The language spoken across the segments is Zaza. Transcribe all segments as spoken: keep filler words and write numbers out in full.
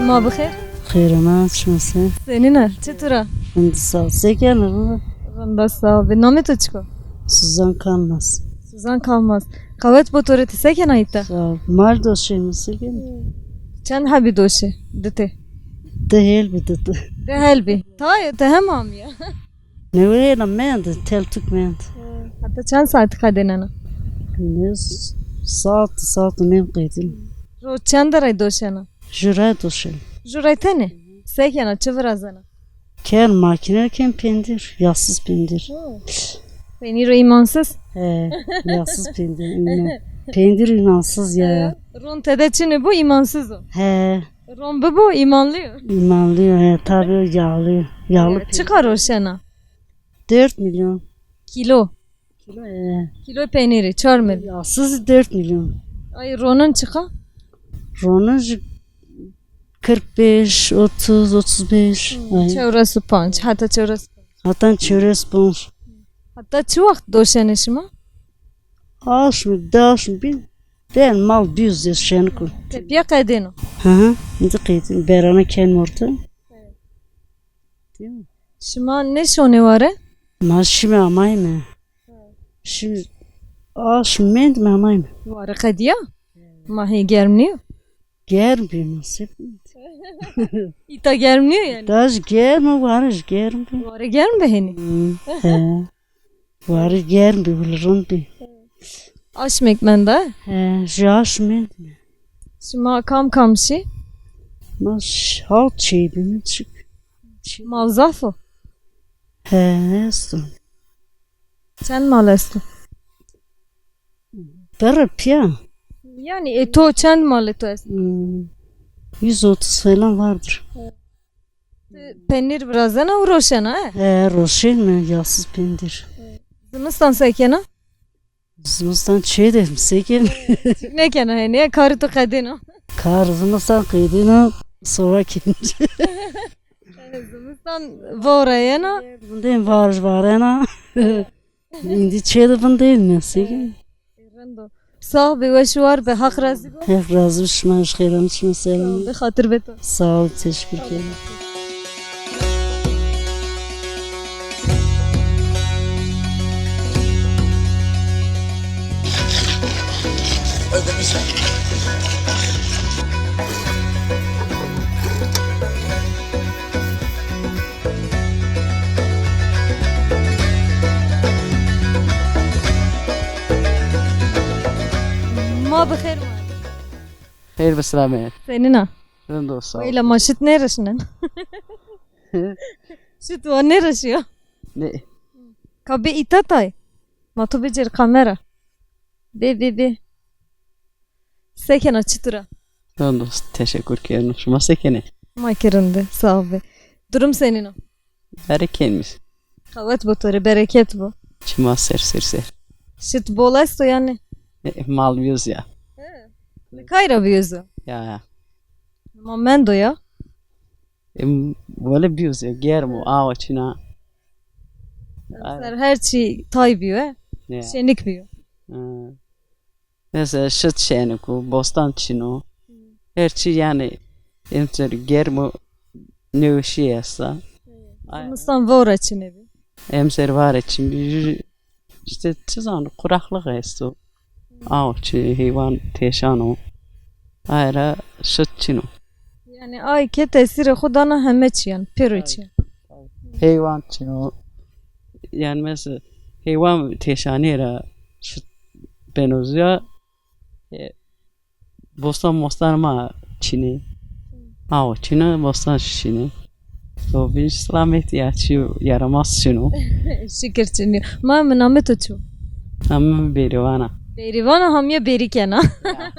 Ma bi xêr. Xêr ama, çima se? Senîn a? Çitur a? Rind a, sağ ol. Se kena? Rind a, sağ ol. Namê to çik o? Suzan Kalmaz. Suzan Kalmaz. Qewet bo to rê, ti se kena îta? Sağ ol. Mal doşê mi, se kena? Çend hebî doşê? Di tê. Di hel bî, di, di. Di hel bî. Tayê, ti hem amîya. Neweyena mend, teltuk mend. Heta çend saet qedênena? Ne s-, saet, saet û nêm qedîn. Roj çend rey doşena? Ju rey doşen. Ju rey tenê? Se kena, çi virazena? Ken makine, ken pendir, yağsız pendir. Hı. Peynîro îmansiz? He, yağsız pendir, îman. Pendir îmansız ya. He, ron tede çinê bo, îmansiz o. He. Ron bibo, îmanlî yo. Îmanlî yo, he, tabii o yağlı, yağlı peynir. Çiqa roşena? Dört milyon. Kîlo? Kîlo, e. Kîloy peynîrî çar milyon. Yağsız dört milyon. Ay, ronin çiqa? Ronin jî kırk beş, otuz, otuz beş. Hmm, ay. Çewres û panc, heta çewres û panc. Heta çewres û panc. Heta çi wext doşenê şima? Aşmî, di aşmî bîn. Ben mal bîyo zê şenik o. Tepîya qedêno? Hı hı. Îndî qedîn. Berana ken orta. Değil mi? Şima nêşonê ware? Ma şîme amayme. Şîme, aşmî mendîme amayme. Ware qedîya? Ma hê germ nîyo? Germ bî, nasip. Îta germ nîyo yanî? Îta jî germ o, ware jî germ bî. Ware germ bî henî? Hı, he. Ware germ bî, wile rind bî. Aşmêk menda? He, jû aşm mendîme. Şima kam kam şî? Ma ş-, hawt çêy bîme, çik. Mal zaf o? He, esto. Çend mal esto? Berre pîya. Yanî, e, to çend malê to esto? Hmm, yüz otuz falan vardır. Ti penîr virazena û roşena, e? He, roşên mi, yağsız pendir. Zimistan se kena? Zimistan çê de mi, se kena? Çik nêkena henî, karê to qedêno? Kar zimistan qedêno, sowa kena. Zimistan vore yena? Vindên var varena. Îndî çê de vindên mi, se kena? Rind o. Sağ bê, weş û war bê. Haq razî bo. Haq razî bo, şima jî xêran, şima selam. Bi xatir be to. Sağ ol, teşekkür ederim. Ma bi xêr ma. Xeyr bi selamet. Senîn a? Rind o, sağ ol. Weyla ma şit nêrişnen. Şit wa nêrişîyo. Ne? Ka bê îta tay. Ma to bicêr kamera. Bê, bê, bê. Se kena, çitur a? Rind o, teşekkür keno. Şima se kenê? Ma kî rind ê, sağ bê. Durum senîn o? Berekên mi. Qewet bo to rê, bereket bo. Çima ser, ser, ser. Şit bol esto yanî? E, mal bîyo zî ya. He. Kay ra bîyo zî? Ya, ya. Ma mendo ya. E, wele bîyo zî ya. Germ o, awa çin a. Ser her çî tay bîyo, e? Ya. Şenik bîyo. Hı. Mesela şit şenik o, bostan çin o. Hı. Her çî yanî emser germ o, nêweşî esta. Hı. Ay. Zimistan vore çinê bî. Emser vare çin bî. Jü-, işte çi zano, kuraklık esto. Hı. Aw çi, heywan têşan o. Ay ra şit çin o. Yanî ay ke tesîrê xo dana heme çîyan, pêro çîyan. Heywan çin o. Yanî mesela heywan têşanê ra şit beno zî ya, e, bostan mostan ma çin ê. Aw çin ê, bostan çin ê. To bî selamet ya, çi yaramaz çin o. Şikir çin o. Ma mi, namê to çi yo? Namê mi Bêrîvan a. Bêrîvan a, hamîye bêrî kena. Ya.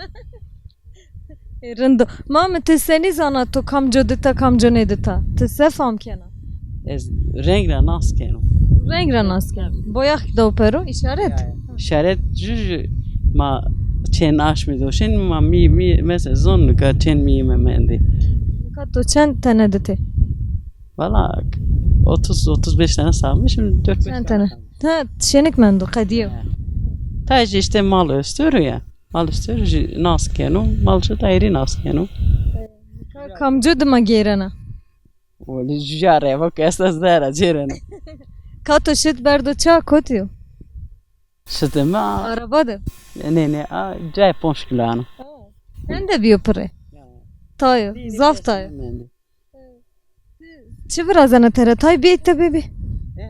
E, rind o. Ma mi, ti senî zana to kamco dita, kamco nêdita? Ti se fam kena? Ez reng ra nas keno. Reng ra nas keno. Boyax kî daw pero, îşaret? Ya, ya. Îşaret jü jü ma çend aşmî doşên, ma mî, mî, mesela zon nika çend mîyê mi mendê. Nika to çend tene ditê? Valla otuz, otuz beş tane salmış, şimdi dört beş tane. Çend tane? Ha, şenik mendo, qedîyo. Ya. Tay jî işte mal östürü ya. Mal üstü jî nas keno, mal jî dairî nas keno. Nika Kamco dima gêrena? Welî jû ya reva ke esta zera cêrena. Kato şit berdo ça, kotî yo? Şitê mi a- Araba de? Nê, nê, a, cayê ponc kilo ano. Hende bîyo pire. Tayo, zaf tayo. Çi virazena tera, tay bêyte bibî?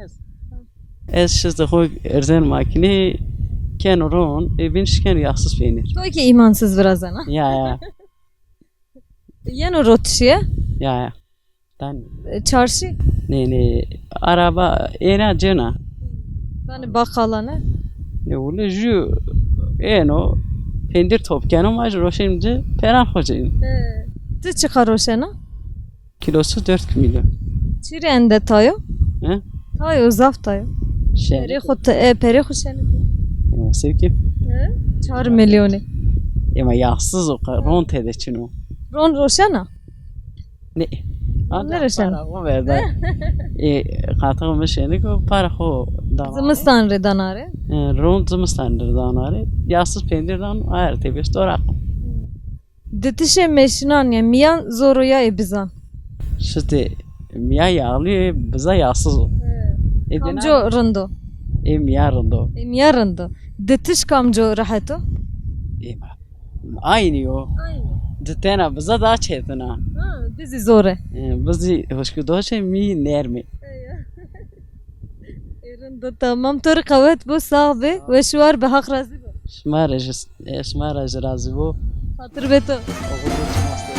Ez. Ez şitê xo erzeno makîne, keno ron, ê bîn şikeno yağsız peynîr. To ki îmansız virazena. Ya, ya. Yeno rotişîye? Ya, ya. Danî. E, çarşî? Nê, nê. Araba êna cêna. Danî baqalane? Nê, wile jû êno, peynîr top keno, ma jî roşenîme ci, peran xo cênîme. E, ti çiqa roşena? Kilosu dört milyon. Çi rê ende tayo? He? Tayo, zaf tayo. Şenî. Perê xo te, e, perê xo şenî. Ema sevkî? He? Çar milyonî. Ema yağsız o, ron tede çin o. Ron roşena? Ne? Nêroşena. Para xo verda. E, qatix mi şenî ko, para xo da. Zimistan rê dana rê? E, ron zimistan rê dana rê. Yağsız peynîr dan, ayer tebî doraq. Ditişê mêşinan ya mîyan zor o ya ê bizan? Şitê mîya yağlı, biza yağsız o. He. Ê bîna kamco rind o? Ê mîya rind o. Ê mîya rind o. Ditiş kamco rehet o? Ê ma-, aynî yo. Aynî. Ditena biza daha çetin a. Ha, bizî zor e. E, bizî huşkî doşe, mî nerm ê. Ê, rind o, tamam. To rê qewet bo, sax bê. Weş û war bê, Haq razî bo. Şima rê jî, e, şima rê jî razî bo. Xatir bê to. Oxir bo, şima sê.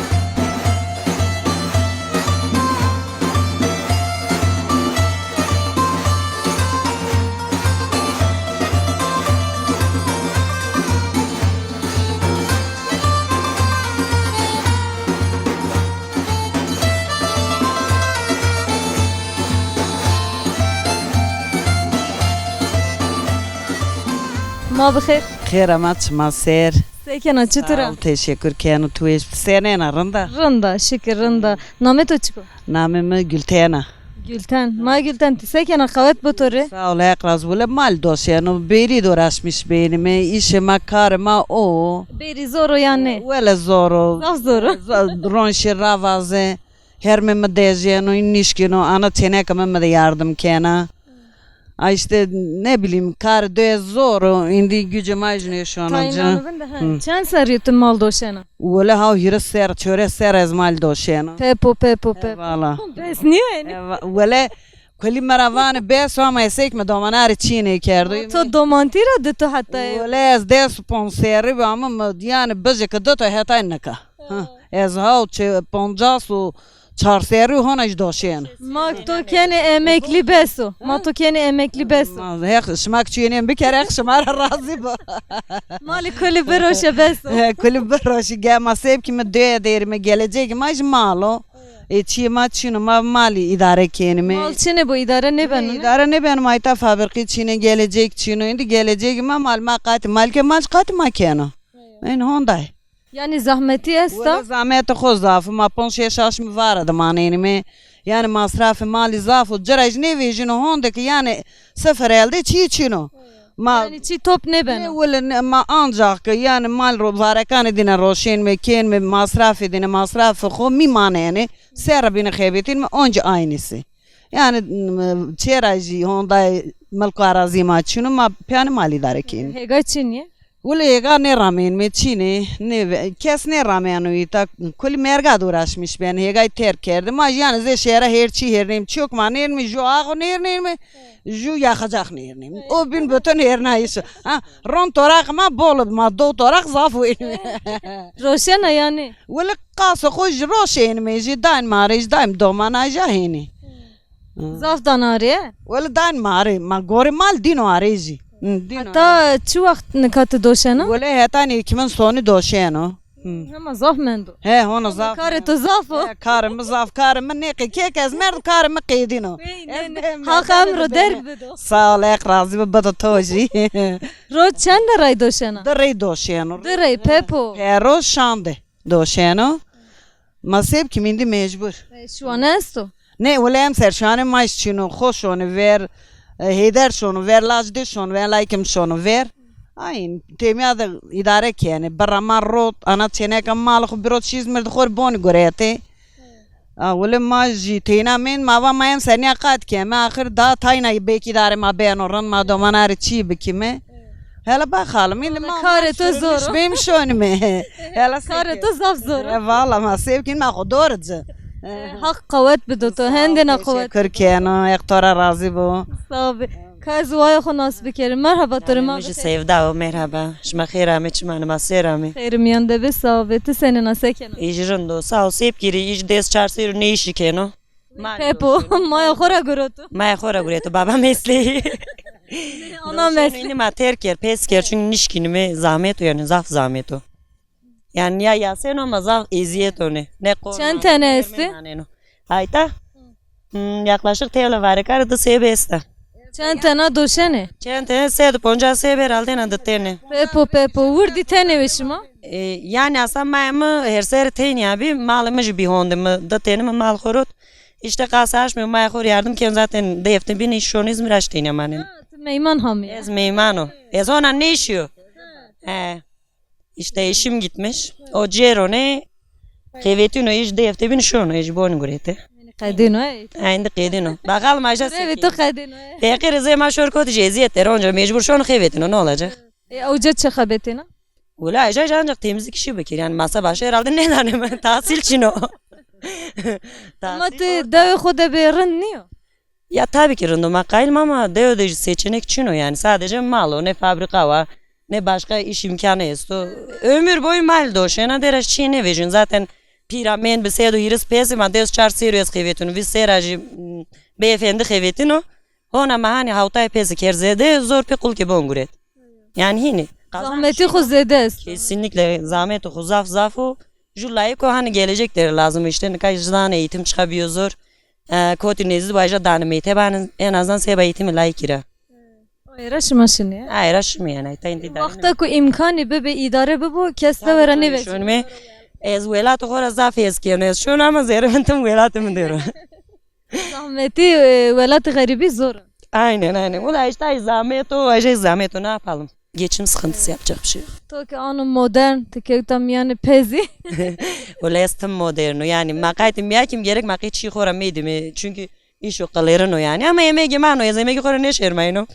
Ma bi xêr. Xêr ama, çima ser. Se kena, çitur a? Sağ ol, teşekkür keno, tu weş. Senên a, rind a? Rind a, şikir rind a. Namê to çik o? Namê mi Gülten a. Gülten. Ma Gülten, ti se kena, qewet bo to rê? Sağ ol, Heq razî bo. Wele mal doşeno, bêrî de uğraşmış benîme, îşê ma, karê ma o. Bêrî zor o yanî? Wele zor o. Zaf zor o. Za-, ronşê ra vaze, hermê mi dejeno, în nişkîno, ana çêneka mi mi de yardim kena. A işte, ne bileyim, kar doye zor o, îndî gücê ma jî nêşona ci. Tayînanê vinde, he. Hı. Çend serrî tu mal doşena? Wele haw hîris serr, çewres serr ez mal doşena. Pepo, pepo, pepo. E, vala. Bes nîyo yanî? E, va-, wele kulî mi ra vanê bes o ama esek mi domana rê çî nêkerdo. To domantî ra dito hetay? Wele ez des û ponc serrî bi ama mi, yanî bijê ke dito hetay nika. Ha, ez haw çe-, poncas û çar serrî hona jî doşêne. Ma to kenê emeklî bes o. Ma to kenê emeklî bes o. Ma, Heq, şima ki çîyênên bikerê, Heq şima ra razî bo. Malî kulî biroşe, bes o. He, kulî biroşe, ge ma sebkî mi doye derîme, gelecekê ma jî mal o. Ê çîyê ma çin o, ma malî îdare kenîme. Mal çinê bo, îdare nêbeno? Îdare nêbeno, ma îta fabrîqî çin ê, gelecek çin o. Îndî gelecekê ma mal, ma qatî mal ke, mal qatî ma keno. Ên honday. Yanî zahmetî esta? Wele zahmetê xo zaf o. Ma ponc şeş aşmî vare de manenîme. Yanî masrafê malî zaf o. Ci ra jî nêvejîno honde ke yanî sifir elde çî çin o. Ma yanî çî top nêbeno? Nê, wele nê, ma ancax ke yanî mal ro-, varekanê dîne roşenîme, kenîme, masrafê dîne, masrafê xo mî manenê. Serre bîne xebetînîme, oncî aynîsî. Yanî, m-, çê ra jî honday milk û arazî ma çin o, ma pîyanê mal îdare kenîme. Hêga çin ê? Wele hêga nêramenîme, çin ê, nê, kes nêrameno îta, kulî merga de uğraşmış ben, hêgay terk kerde. Ma jî yanî zê şehre her çî hêrnêm, çîyo ke ma nêrnîme, jû axo nêrnîme, jû yaxacax nêrnîme. O bîn bütün hêrnayîş o. Ha, ron toraqê ma bol o, ma do toraq zaf wenîme. Roşena yanî? Wele qasê xo jî roşenîme, jî dayn ma rê, jî dayn domana, jî hênî. Zaf dan arê? Wele dayn ma arê, ma gorê mal dîno arê jî. Hı, dîno arê. Heta çi wext nika ti doşena? Wele hetanî êkîmin sonî doşeno. Hı. Hema zaf mendo. He, hona zaf. Karê to zaf o. He, karê mi zaf, karê mi nêqê-, kek ez merdim, karê mi qedîno. Haq emro derg bido. Sağ ol, Heq razî bo, bido to jî. Roj çend de rey doşena? Di rey doşeno. Di rey, pepo. Pêro şan de doşeno. Ma sebkîme, îndî mecbur. E, şiwane esto? Nê, wele emser şiwane ma jî çin o, xo şonê ver, e, Heyder şono ver, laj de şono ver, layikê mi şono ver. Ayn, têmîya de îdare kenê. Birra ma rot, ana çêneka malê xo birot şî Îzmîr de xo rê bonî guretê. A, wele ma jî teyna mend, ma va ma em senîya qat keme. Axir da tayna belkî îdare ma beno rind, ma domana rê çî bikime. Hele bakalım, îndî ma karê to zor o. Bêm şonime. Hele karê to zaf zor o. E, valla ma sêv kin ma xo dor ci. E, Haq qewet bido to, hendê na qewet. Teşekkür keno, Heq to ra razî bo. Sağ ol. Ka ez waya xo nas bikerim. Merhaba to rê ma. Min jî Sevda o, merhaba. Şima xêr amê, çimanê ma ser amê. Xêr miyan de be, sağ ol. Ti senîn a, se kena? Îj rind o, sağ ol. Sêv kirî, îj des çar serrî nêşî keno. Pepo, maya xo ra gureto. Maya xo ra gureto, baba mesleği. Ana mesleği. Îndî ma terk kerd, pes kerd, çünkü nişkînime, zahmet o yani, zaf zahmet o. Yani ya yaseno ama zaf eziyet o ne. Ne korna, çend tene estê? Ayta? Hmm, yaklaşık tevla varêkare di sêbe esta. Çend tena doşenê? Çend tene, sed û poncas sêbe herhalde na di tene. Pepo, pepo, wirdî tenê wê şima? E, yani aslında maya mi her serre teynî ya bî, malê mi jî bî hondê mi, di tenî mi mal xo rot. İşte qasa aşmê maya xo rê yardım ken, zaten di hefte bîn şon İzmir, aş teynî maneno. Ha, ti meyman hamî ya? Ez meyman o. Ez hona nêşîyo. He. İşte eşim gitmiş. O cêro ne, qevetîno, îj di hefte bîn şono, îj bon gurete. Qedîno, e? Ha, îndî qedîno. Bakalım aja se. Evet, to qedîno, e? Feqîr zê ma şor kotî jî eziyet der, onca mecbur şono qevetîno, ne olacak? E, uca çi xebetêna? Wela aja ancak temizlik işi bikir. Yani masa başı herhalde ne daneme. Tahsil çin o. Ama ti dewê xo de bê rind nîyo? Ya tabii ki rind o, ma qayîl ma, ama dewe de jî seçenek çin o yani. Sadece mal o, ne fabrika var, ne başka iş imkanı esto. Ömür boyu mal doşena, dera çî nêvejîn. Zaten pîra mend bi sed û hîris pezê ma, des çar serrî ez xevetîno, vîst serra jî, m, beyefendi xevetîno. Hona ma hanî hawtay pezê kerd zêde, zor pê qulkê bon guret. Yani hînî. Zahmetî xo zêde est. Kesinlikle zahmetê xo zaf zaf o. Ju layık o, hani gelecek deri lazım işte. Nika jî zan eğitim çıkabiliyor zor. E, kotî nêzdî vaja danê mekteb, hani en azından seba eğitimi layık ira. Ay ra şima şinî ya? Ay ra şima yani. Ayta îndî danê. Wexta ku îmkanî bibi, îdare bibo, kes dewe ra nêvejî. Şonime, ez welatê xo ra zaf hes keno. Ez şono ama zerrê mi tim welatê mi der o. Zahmetî, e, welatê xerîbî zor o. Aynen, aynen. O da işte zahmet o, aje zahmet o, ne yapalım? Geçim sıkıntısı, yapacak bir şey yok. To ke ano modern, ti kewta mîyanê pezî. Wele ez tim modern o. Yani ma qaytê mîya kim gerek ma qey çî xo ra meydime. Çünkü îşo qilêrin o yani. Ama emegê ma no, ez emegê xo ra nêşermayno.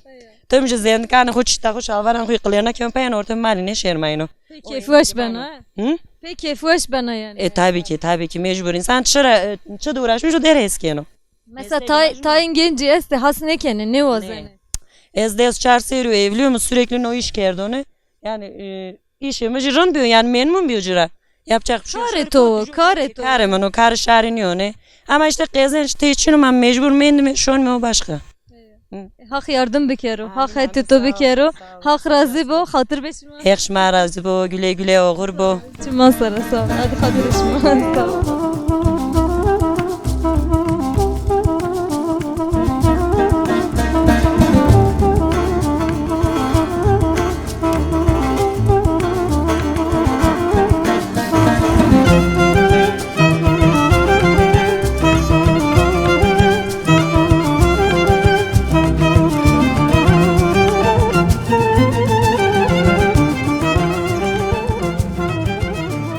Tim jî zendikanê xo, çîta xo, şalvaran xo qilêrna keno pey, ortê malî nêşermayno. Pey keyfweş bena, he? Hı? Pey keyfweş bena yani. E, tabii ki, tabii ki, mecbur. İnsan çi ra, e, çi de uğraşmış o der hes keno. Mesela tay, tayên gencî estê, has nêkenê, nêwazenê. Ne. Ez des çar serrî evliyim, sürekli no iş kerdone. Yani, e, işê mi jî rind biyo, yani memnun biyo ci ra. Yapacak bir şey yok. Karê to, karê to. Karê min o, karê şarî nîyo ne. Ama işte qezenç tey çin o, ma mecbur mendime, şonime o başka. Hı. Haq yardim bikero, Haq hetê to bikero. Haq razî bo, xatir be şima. Heq şima razî bo, güle güle oxir bo. Çiman sere, sağ ol. Hadi xatirê şima. Sağ ol.